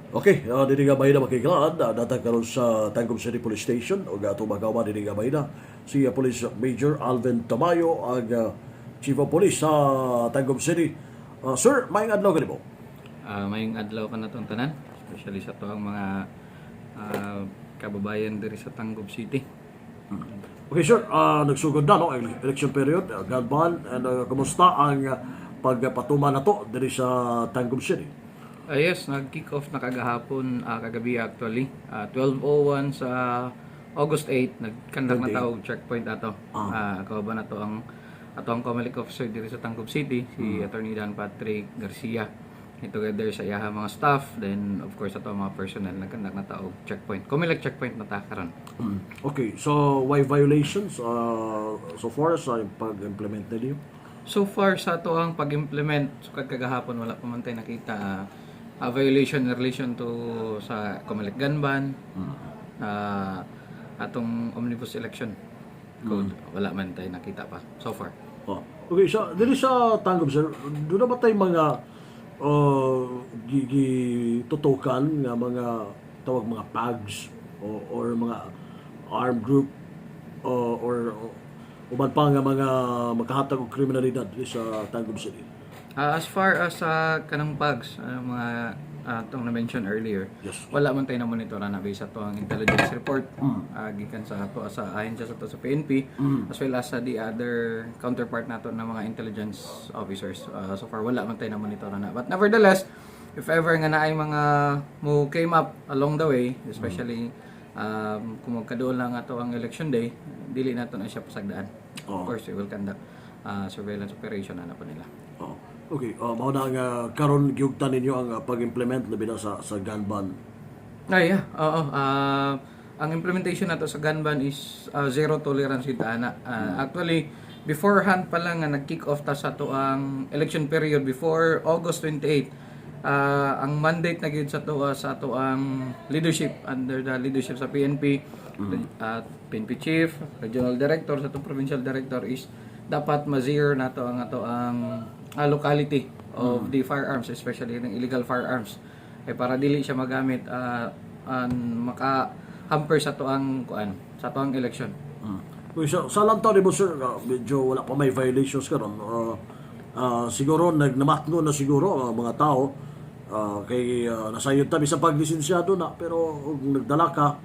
Okay, diri nga bahina makikilaan, datang karon sa Tangub City Police Station ug ato magawa diri nga bahina si Police Major Alvin Tamayo, ang Chief of Police sa Tangub City. Sir, maayong adlaw kanimo. Maayong adlaw kanatong tanan, especially sa atoang mga kababayan diri sa Tangub City. Okay sir, nagsugod na no ang election period, gun ban, and kumusta ang pagpatuman nato diri sa Tangub City? Yes, nag-kick off na kagahapon, kagabi actually. 12:01 sa August 8, nag-conduct na ta og checkpoint ato. Kauban nato ang ato ang COMELEC officer diri sa Tangub City, si Attorney Dan Patrick Garcia. Together sa iyaha mga staff, then of course ato ang mga personnel, nag-conduct na ta og checkpoint. COMELEC checkpoint na ta karon. Okay, so why violations so far sa pag-implement ninyo? So far sa ato ang pag-implement so kagahapon, wala pa man tayo nakita a violation in relation to sa COMELEC gun ban, atong omnibus election code, wala man tayo nakita pa so far. Oh. Okay, so diri sa Tangub sir, duna ba tay mga gitutukan nga mga tawag mga PAGs or mga armed group or uban pa nga mga makahatag og kriminalidad diri sa Tangub City? As far as sa kanang PAGs, mga atong na-mention earlier, wala man tayo na monitor na based sa ang intelligence report gikan sa ato sa ahensya sa ato sa PNP as well as sa the other counterpart nato na mga intelligence officers. So far wala man tayo na monitor na. But nevertheless, if ever nga naay mga mo came up along the way, especially kung magkaduol lang ato ang election day, dili nato na siya pasagdaan. Of course, we will conduct surveillance operation ana po nila. Oh. Okay, mao na nga karon giugtan ninyo ang pag-implement labi na sa gun ban. Ay, yeah. Oo. Ang implementation nato sa gun ban is zero tolerance kita ana. Actually, beforehand pa lang nga nag-kick off ta sa ato ang election period before August 28. Ang mandate na gyud sa ato ang leadership under the leadership sa PNP, PNP chief, regional director, sa atong provincial director is dapat ma-zero nato ang ato ang locality of the firearms, especially ng illegal firearms. Kay para dili siya magamit an maka hamper sa ato ang kuan sa ato ang election. Okay, so, sa lantaw nimo sir, medyo wala pa may violations karon. Siguro nagnamatno na siguro ang mga tao kay nasayod ta bisan pag lisensyado na, pero kung nagdala ka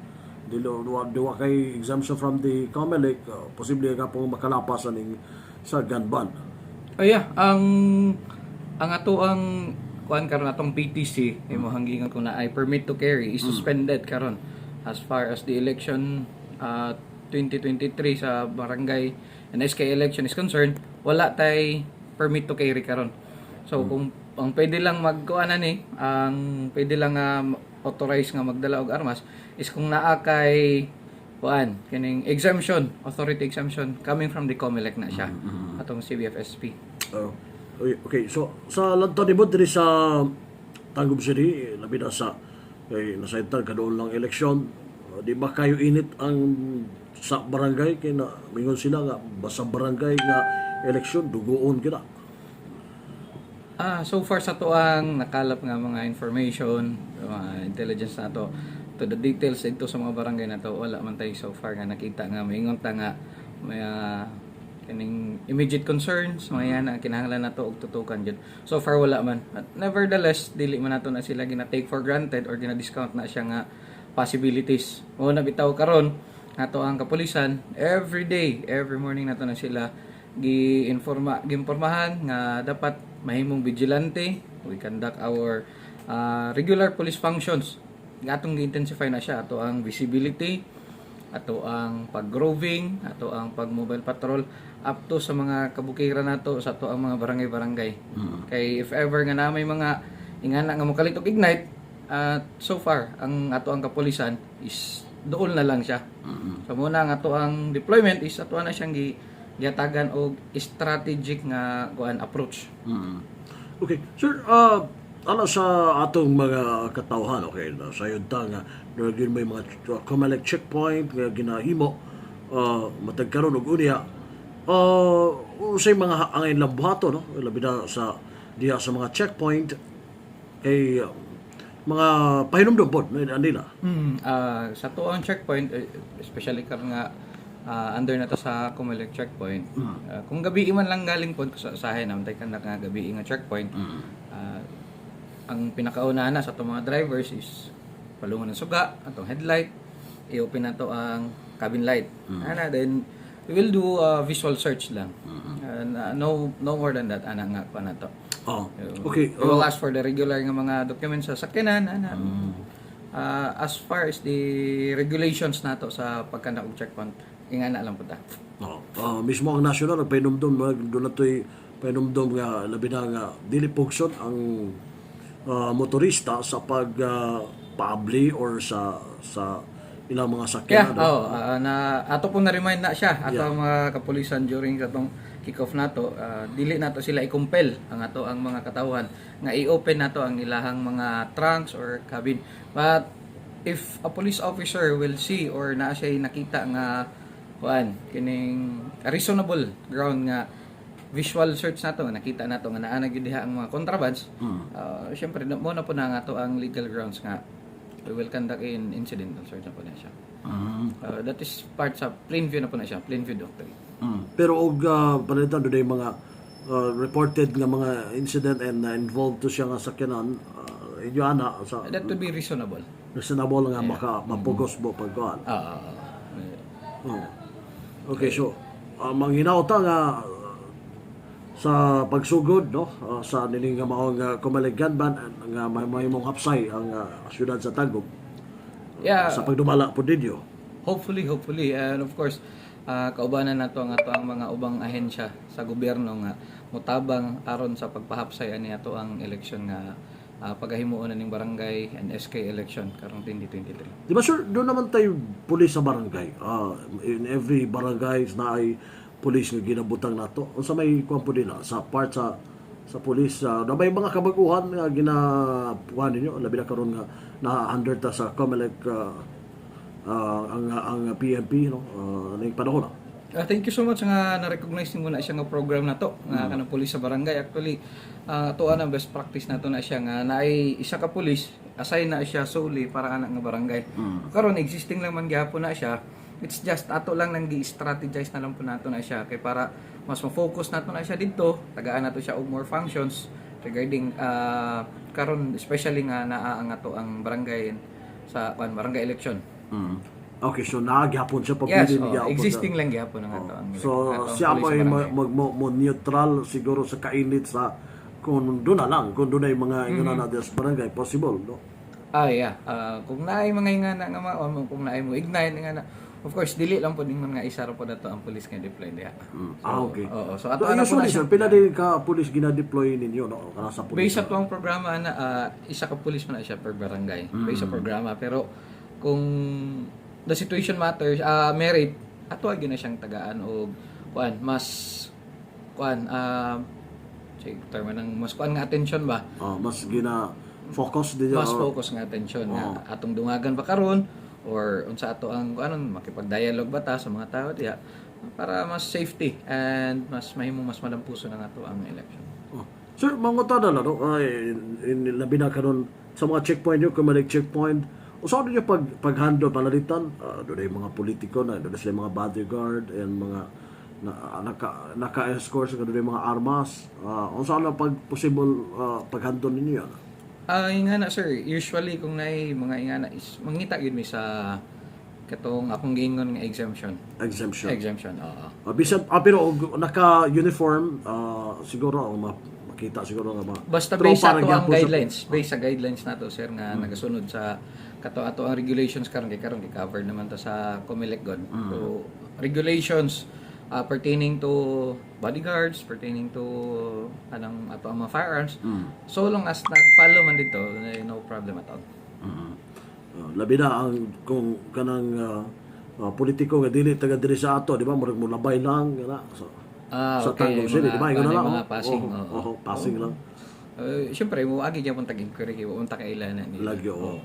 dili wa wa kay exemption from the COMELEC, posible ka pong makalapas aning sa gun ban. Oh yeah, ang ato ang kuan karon, atong PTC, imo hanggingan ko na ay permit to carry is suspended karon as far as the election 2023 sa barangay and SK election is concerned. Wala tay permit to carry karon. So kung ang pwede lang magkuan ani, ang pwede lang nga authorize nga magdala og armas is kung naa kay kuan kining exemption, authority exemption coming from the COMELEC na siya, atong CBFSP. Okay, so sa lantaw nimo diri sa Tangub City, labi na sa kay nasayod kaduol lang eleksyon, di ba kayo init ang sa barangay kay na mingon sila nga basta barangay nga eleksyon dugoon kita? So far sa atoang nakalap nga mga information, mga intelligence nato to the details dito sa mga barangay nato, wala man tayo so far nga nakita nga maingon ta nga may kining immediate concerns, mga yan ang kinahanglan nato og tutukan jud. So far wala man. But nevertheless, dili man nato na sila gina take for granted or gina discount na siya nga possibilities. O na bitaw karon nato ang kapulisan every day, every morning nato na sila gi-informa giinformahan nga dapat mahimong vigilante. We conduct our regular police functions. Atong gi-intensify na siya ato ang visibility, ato ang pag-roving, ato ang pag-mobile patrol up to sa mga kabukiran nato sa ato ang mga barangay-barangay. Kay if ever nga na may mga ingana nga mokalit og ignite, at so far ang ato ang kapulisan is dool na lang siya. So muna ang ato ang deployment is ato na siyang gihatagan og strategic nga kuan approach. Okay, sir, ala sa atong mga katawhan, okay, sayod ta nga gyud may mga COMELEC checkpoint nga ginahimo matag karon ug unya. Unsay mga angay lang buhaton, no? Labi na sa diha sa mga checkpoint kay Mga pahinumdum pod nila. Sa atoang checkpoint, eh, especially karon nga under na to sa Comelec checkpoint. Kung gabi man lang galing pod sa usahay naman tay kandak nga gabi nga checkpoint. Ang pinakauna na sa atong mga drivers is palungon ng suga, atong headlight, i-open na to ang cabin light. Ana, then we will do a visual search lang. No more than that, ana nga pa na to. We will ask for the regular nga mga documents sa sakyanan, ana. As far as the regulations nato sa pagkandak og checkpoint, ingana lang po ta. Oh, mismo ang national nagpahinumdum, doon na to'y pahinumdum nga labi na nga dili pugson ang motorista sa pag paabli or sa ilang mga sakyanan, no? Oh, na ato po na-remind na siya ato ang mga kapulisan during sa atong kick-off nato, dili nato sila i-compel ang ato ang mga katawhan nga i-open nato ang ilahang mga trunks or cabin. But if a police officer will see or naa siya nakita nga kuan kining reasonable ground nga visual search nato nga nakita nato nga naa na gyud diha ang mga contrabands, syempre mo na po na nga to ang legal grounds nga we will conduct an incidental search na po na siya. That is part sa plain view na po na siya, plain view doctrine. Pero og panalitan doon yung mga reported nga mga incident and involved to siya nga sakyanan, inyo ana sa That would be reasonable. Reasonable nga maka mapugos mo pagkuan. Oh. Okay, so manghinauta nga sa pagsugod, no, sa nining nga maong Comelec gun ban nga may mahimong hapsay ang syudad sa Tagum sa pagdumala po ninyo. Hopefully, hopefully. And of course, kaubanan nato ang ato ang mga ubang ahensya sa gobyerno nga mutabang aron sa pagpahapsay ani ato ang eleksyon nga pagahimuon na ning barangay and SK election karong 2023. Di ba, sir, doon naman tayo pulis sa barangay. In every barangay na ay pulis nga ginabutang nato. Unsa may kuan po nila sa part sa pulis, na may mga kabaguhan nga ginapuhan ninyo labi na karon nga na under ta sa COMELEC ang PNP, no, ning panahon na? Thank you so much nga na-recognize nimo na siya nga program na to nga kanang pulis sa barangay. Actually, atoa na best practice nato na siya nga naay isa ka pulis assign na siya solely para anak nga barangay. Karon existing lang man gihapon na siya. It's just ato lang nang gi-strategize na lang po nato na siya kay para mas ma-focus nato na siya didto, tagaan nato siya og more functions regarding karon, especially nga naa ang ato ang barangay sa kuan barangay election. Okay, so naa gihapon siya Yes, pabilin oh, gihapon siya. Existing lang gihapon ang ato ang So ato ang siya pulis mo sa ay barangay. mag mo neutral siguro sa kainit sa kung doon na lang, kung doon ay mga ingon na sa barangay, possible, no? Ah, yeah. Kung naay mga ingana nga mga o kung naay mo ignite nga na, of course dili lang po ingon nga isa ra po nato ang police nga deploy diha. Ah, okay. Oo. So So, ato ana po usually, na sir, siya. pila din ka police gina-deploy ninyo, no? Kana sa police. Based sa tuang programa na isa ka police man na siya per barangay. Based sa programa, pero kung the situation matters, merit ato gyud na siyang tagaan og kuan mas kuan sige, term ng mas kuan nga attention ba? Ah, mas gina focus din Mas focus nga attention nga atong dungagan ba karon or unsa ato ang ano makipag-dialogue ba ta sa mga tao diha para mas safety and mas mahimong mas malampuso na nga to ang election. Oh. Sir, mangutada na, no? Ay, in labi na karon sa mga checkpoint nyo, Comelec checkpoint, usa ninyo pag pag-handle panalitan, doon ay mga politiko na, doon sila mga bodyguard and mga na, naka-escort sa doon mga armas. Unsa na pag possible pag-handle ninyo yan? Ah, nga na, sir, usually kung naay mga ingana is mangita gyud mi sa katong akong giingon nga exemption. Exemption. Exemption, oo. Bisan pero og naka-uniform, siguro ang makita siguro nga mga Basta tropa based sa ra ato ang gyapon sa- guidelines, based sa guidelines nato, sir, nga nagasunod sa kato ato ang regulations karon kay karon covered naman to sa COMELEC god. So regulations pertaining to bodyguards, pertaining to anong ato ang mga firearms. So long as nag-follow man dito, eh, no problem at all. Labi na ang kung kanang politiko nga dili taga diri sa ato, di ba? Murag mo labay lang kana. So, sa Tagum City, di ba? Ingon na ano, lang. mga Oh. passing, Oh, oo. oh, passing lang. Siyempre, mo agi gyapon tag inquiry kay wa ta kailanan nila. Lagi, oo.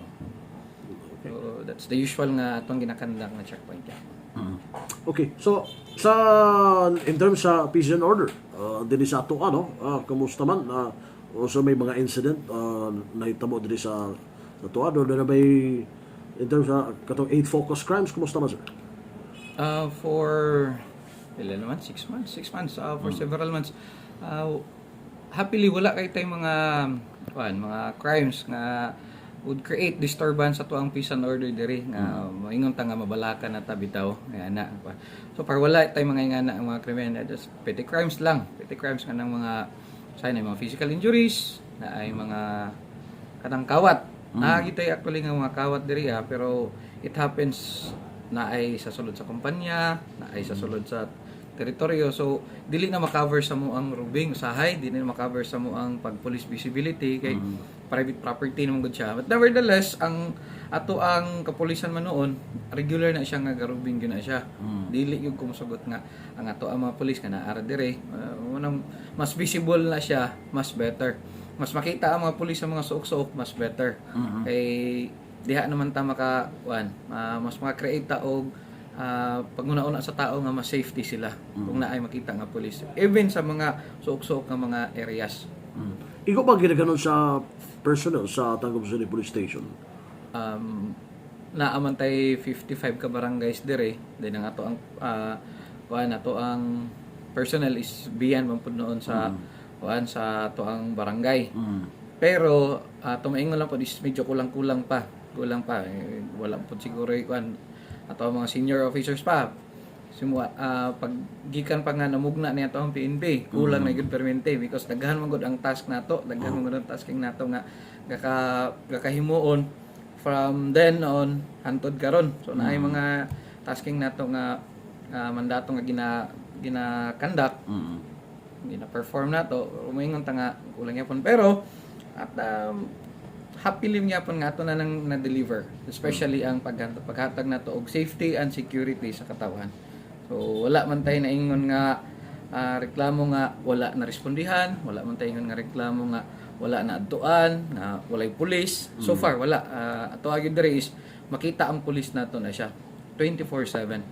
So, that's the usual nga atong gina-conduct na checkpoint yan. Okay, so sa in terms sa peace and order, dinhi sa ato ano, kumusta man so may mga incident nahitabo dinhi sa Sa tuwa do na may in terms sa katong eight focus crimes, kumusta man, sir? For ilan naman? 6 months? 6 months. For several months. Happily, wala kay tay mga kuan, mga crimes nga would create disturbance sa tuang peace and order diri nga moingon ta nga mabalaka na ta bitaw nga na. So far wala tay mga ingana ang mga krimen, just petty crimes lang, petty crimes nga ng mga sa mga physical injuries na ay mga kanang kawat. Nakakita actually nga mga kawat diri ah, pero it happens na ay sa sulod sa kumpanya, na ay sa sulod sa teritoryo. So dili na makover sa mo ang roving usahay, dili na makover sa mo ang pag police visibility kay private property naman gud siya. But nevertheless, ang ato ang kapulisan man noon, regular na siya nga garubing gyud na siya. Dili yung kumusugot nga ang ato ang mga pulis nga naara dire. Unang mas visible na siya, mas better. Mas makita ang mga pulis sa mga suok-suok, mas better. Kay diha naman ta maka kuan, mas maka-create ta og paguna-una sa tao nga mas safety sila kung naay makita nga pulis. Even sa mga suok-suok nga mga areas. Ikaw ba ginaganon sa personnel sa Tangub City Police Station? Naa man tay 55 ka barangays dire, then ang ato ang kuan, ato ang personnel is biyan man pud noon sa kuan, sa ato ang barangay, pero tumaingon lang po is medyo kulang-kulang pa, kulang pa eh, wala pud siguro eh, kuan, ato ang mga senior officers pa simua pag gikan pa nga namugna niya ato ang PNP, kulang na gyud permente because daghan man gud ang task nato, daghan man gud ang tasking nato nga gakahimuon from then on hantod karon. So naay mga tasking nato nga mandato nga gina conduct, gina-perform nato. Umingon ta nga kulang yapon, pero at happily gyapon nga ato na nang na-deliver, especially ang paghatag nato og safety and security sa katawhan. So wala man tayo naingon nga reklamo nga wala na respondihan, wala man tayo ingon nga reklamo nga wala na adtuan, nga walay pulis. So far wala. Ato gyud diri is makita ang pulis nato na siya 24/7.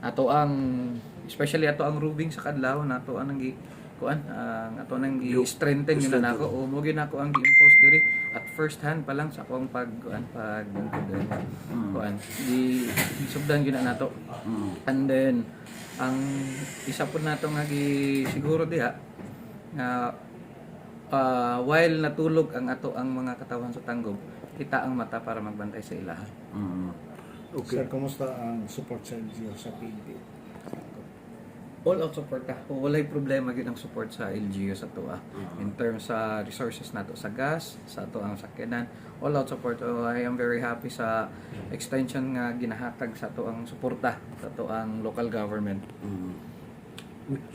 Ato ang especially ato ang roving sa kadlaw nato ang gi kuan, ang ato nang gi-strengthen yun na nako o mo gyud nako ang gi-impose diri at first hand pa lang sa akong pag kuan, pag diri kuan, gi gisugdan gyud na nato. And then ang isa pud nato nga gi siguro diha nga while natulog ang ato ang mga katawan sa Tangub, kita ang mata para magbantay sa ilaha. Okay. Sir, kumusta ang support sa LGU sa PNP? All out support ka. Walay problema gyud ang support sa LGU sa tuwa. In terms sa resources nato sa gas, sa ato ang sakyanan, all out support. Oh, I am very happy sa extension nga ginahatag sa ato ang suporta sa ato ang local government.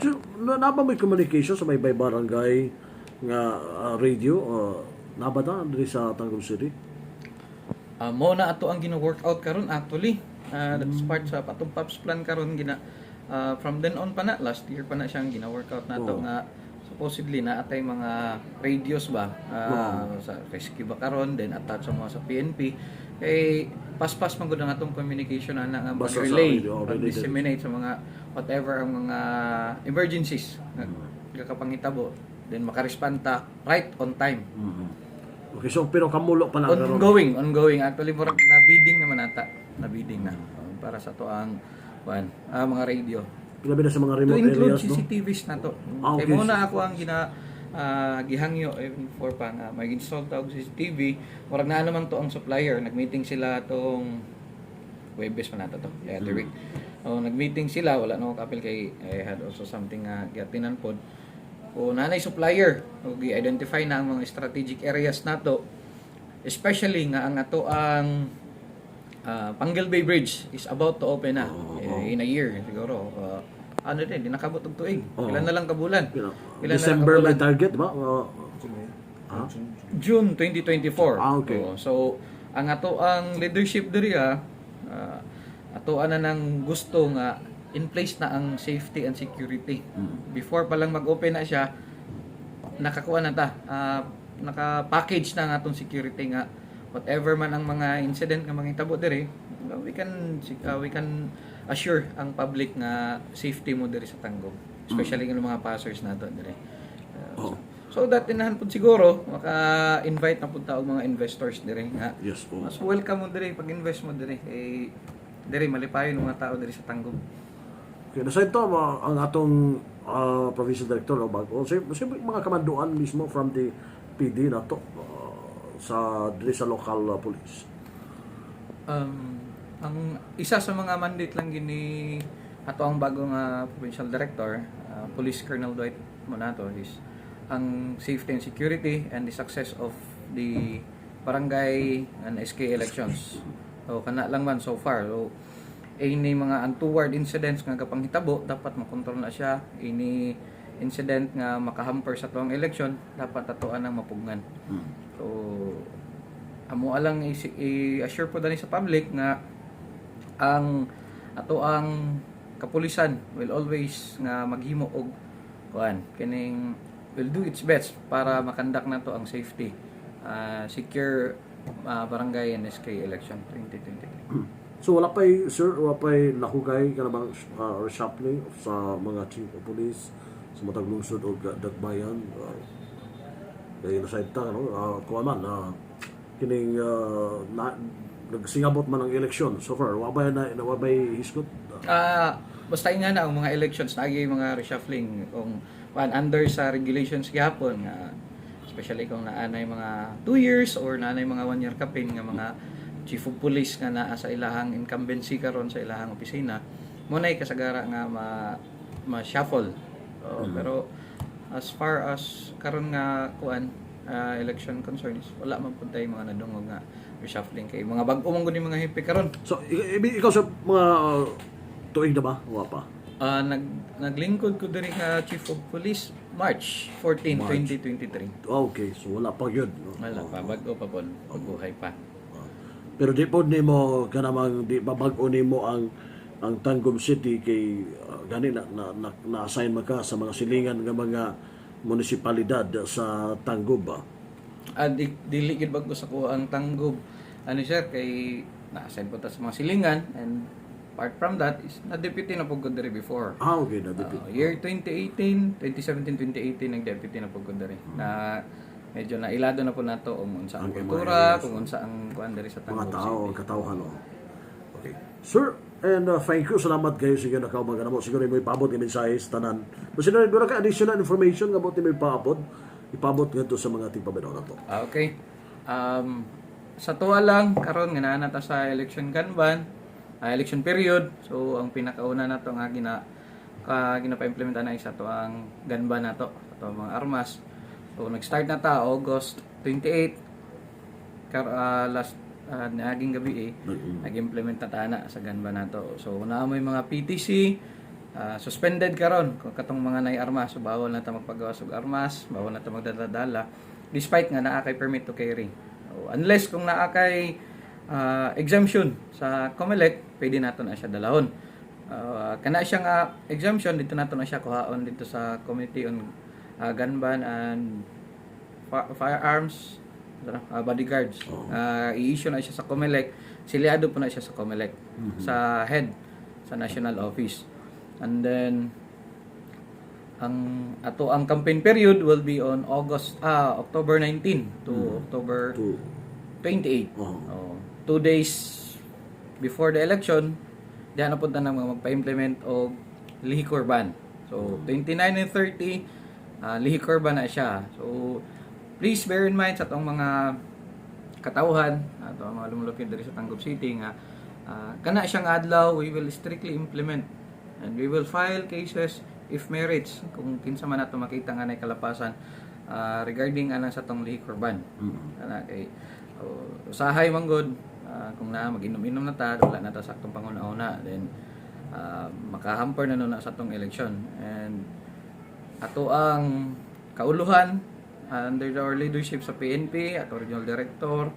So, na ba may communication sa may bay barangay nga radio na ba ta diri sa Tangub City? Mo na ato ang gina-workout karon actually. That's part sa atong PAPS plan karon gina from then on pa na, last year pa na siyang gina-workout nato nga supposedly na atay mga radios ba sa rescue ba karon, then attach sa mga sa PNP kay paspas man gud ang atong communication ana nga Basta sa mag-relay, radio, relay. Mag-disseminate sa mga whatever ang mga emergencies nga gakapangitabo, then makarespond ta right on time. Okay, so pero kamulo pa lang karon. Ongoing, ongoing. Actually, murag na bidding naman ata. Na bidding na para sa to ang kuan, mga radio. Labi na sa mga To remote include areas, no? CCTVs na to. Ah, okay. Kay muna ako ang gihangyo even before pa nga mag-install ta og CCTV. Murag naa naman to ang supplier. Nag-meeting sila tong Webes pa nato to, the other week. Oh, nag-meeting sila, wala na ako kapil kay I had also something nga giatinan pod. O nanay supplier, o gi-identify na ang mga strategic areas nato. Especially nga ang ato ang Panguil Bay Bridge is about to open na eh, in a year siguro. Ano din, di nakabot og tuig. Ilan na lang ka bulan? Ilan na lang December ka bulan? may target, ba? June 2024. Ah, okay. Oo. So, ang ato ang leadership diri ato ana nang gusto nga in place na ang safety and security. Before pa lang mag-open na siya, nakakuha na ta. Naka-package na ang atong security nga whatever man ang mga incident nga manghitabo diri, we can assure ang public nga safety mo diri sa Tangub. Especially ng mga passers nato diri. So, So that inahan pud siguro maka-invite na pud ta og mga investors diri nga Yes po. mas welcome mo diri pag-invest mo diri kay diri malipayon ang mga tao diri sa Tangub. Okay, nasa ito ang atong provincial director, no, bago. Siyempre, mga kamanduan mismo from the PD na to sa diri sa local police. Ang isa sa mga mandate lang gini ato ang bagong provincial director, Police Colonel Dwight Monato, is ang safety and security and the success of the barangay and SK elections. So kana lang man so far. So ini mga untoward incidents nga kapanghitabo, dapat makontrol na siya. Ini incident nga makahamper sa tuang election, dapat atoan ang mapugngan. So amo alang i-assure po dani sa public nga ang ato ang kapulisan will always nga maghimo og kuan kining will do its best para makandak nato ang safety, secure barangay and SK election 2023. So wala pa'y, sir, wala pa'y nahugay ka na bang reshuffling sa mga chief of police sa matag lungsod o Dakbayan? Kay nasa ta, no? Kuha man, kining na, nagsingabot man ang eleksyon so far. Wa ba na, wa ba'y hisgot? Basta nga na ang mga elections naagi mga reshuffling kung kuan under sa regulations gihapon nga especially kung naanay mga 2 years or naanay mga 1 year kapin nga mga chief of police nga naa sa ilahang incumbency karon sa ilahang opisina mo nay kasagara nga ma ma-shuffle. So, pero as far as karon nga kuan election concerns, wala man pud tay mga nadungog nga reshuffling kay mga bag-o man gud ni mga hepe karon. So, ikaw sa mga tuig na ba? Wa pa. Naglingkod ko diri ka Chief of Police March 14, March. 2023. Ah, okay, so wala pa yun, no? Wala pa, bago pa pon, pagbuhay pa. Pero di po nimo kanamang di babag-o nimo ang Tangub City kay gani na na-assign man ka sa mga silingan nga mga munisipalidad sa Tangub ba. Dili gid bago sa ko ang Tangub. Ano sir, kay na-assign po ta sa mga silingan and apart from that is na deputy na pud ko diri before. Ah, okay na deputy. Year 2018, 2017, 2018 nag-deputy na pud ko diri. Na medyo nailado na po nato kung unsa ang Ang kultura, kung unsa ang kuan diri sa Mga Tangub tao, City. ang katawhan, oh. Okay. Sir, and thank you. Salamat kayo sige nakaumaga na mo. Siguro mo ipabot nga mensahe sa tanan. Basta na doon ka additional information nga mo mo ipaabot. Ipabot ngadto sa mga tigpaminaw nato. Ah, okay. Sa tuwa lang karon nga naa na ta sa election gun ban, election period. So ang pinakauna nato nga ginapa-implementa na isa to ang gun ban nato, ato ang mga armas. So nag-start na ta August 28 last naaging gabi eh, nag-implement na ta na sa gun ban nato. So naa mo yung mga PTC suspended karon kung katong mga nay armas, so bawal na ta magpagawas og armas, bawal na ta magdala-dala despite nga naa kay permit to carry. So, unless kung naa kay exemption sa COMELEC, pwede nato na siya dalahon. Kana siya nga exemption dito nato na siya kuhaon dito sa Committee on Gun Ban and Firearms ano, bodyguards. I-issue na siya sa COMELEC. Silyado po na siya sa COMELEC. Sa head, sa national office. And then, ang ato ang campaign period will be on August October 19 to October To 28. Oo. Oh, 2 days before the election, diyan na punta na mga magpa-implement og liquor ban. So, 29 and 30, liquor ban na siya. So, please bear in mind sa atong mga katawhan, ato ang mga lumulupid diri sa Tangub City nga kana siyang adlaw we will strictly implement and we will file cases if merits kung kinsa man ato makita nga nay kalapasan regarding ana sa tong liquor ban. Kana kay oh, usahay man gud kung na mag-inom-inom na ta, wala na ta sa atong panguna-una, then makahamper na nun na sa atong election and ato ang kauluhan under our leadership sa PNP, ato regional director,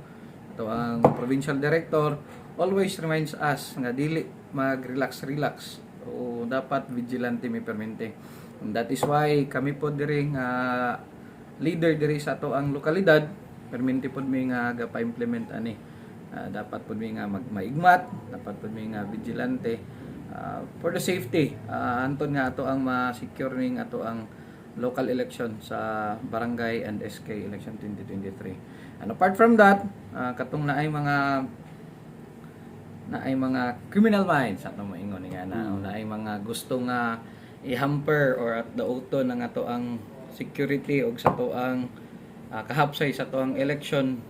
ato ang provincial director always reminds us nga dili mag-relax relax. So dapat vigilante mi permente. And that is why kami po diri nga leader diri sa ato ang lokalidad, permente pod mi nga gapa-implement ani. Dapat pod mi nga magmaigmat, dapat pod mi nga vigilante for the safety. Anton nga ato ang ma-secure ning ato ang local election sa barangay and SK election 2023. And apart from that, katong naay mga criminal minds ato maingon nga na naay mga gusto nga i-hamper or at dauton ang ato ang security og sa atoang kahapsay sa atoang election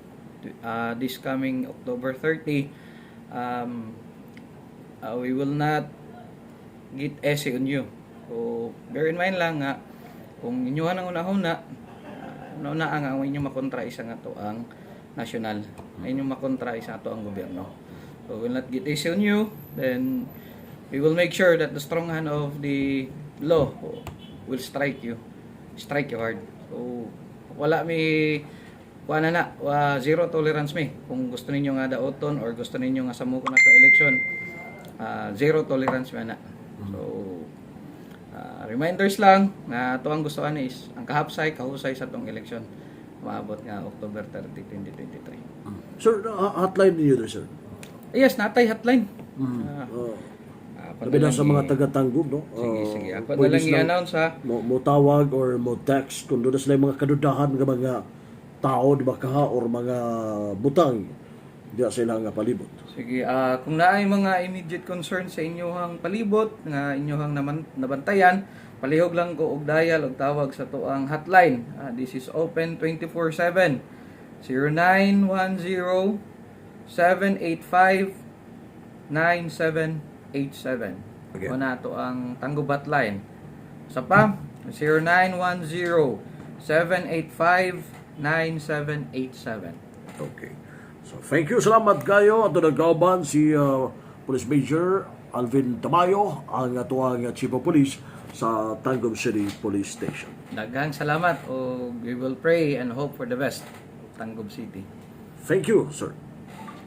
this coming October 30, we will not get easy on you. So, bear in mind lang nga, kung inyuhan ang unahuna, una ang inyong makontra isa nga to ang national. Inyong makontra isa ato ang gobyerno. So, we will not get easy on you, then we will make sure that the strong hand of the law will strike you. Strike you hard. So, wala mi kuha na na, zero tolerance mi. Kung gusto ninyo nga daoton or gusto ninyo nga samuko na to election, zero tolerance mi na. So, reminders lang na ato ang gusto ani is ang kahapsay, kahusay sa atong election maabot nga October 30, 2023. Sir, hotline ninyo there, sir? Yes, natay hotline. Ako Labi na na lang sa mga taga-Tangub, no? Sige, sige. Ako na pwede lang silang i-announce ha. mo tawag or mo text kung doon na sila yung mga kadudahan ng mga tao, di ba kaha, or mga butang diya sa ilang nga palibot. Sige, kung naay mga immediate concern sa inyong palibot nga inyong naman nabantayan, palihog lang ko og dial og tawag sa tuang hotline. This is open 24/7. 0910 785 9787. Okay. Mao na ato ang Tangub hotline. Sa pa 0910 785 9787. Okay. So, thank you. Salamat kayo. Ato nagkauban si Police Major Alvin Tamayo, ang atuang Chief of Police sa Tangub City Police Station. Daghang salamat o we will pray and hope for the best, Tangub City. Thank you, sir.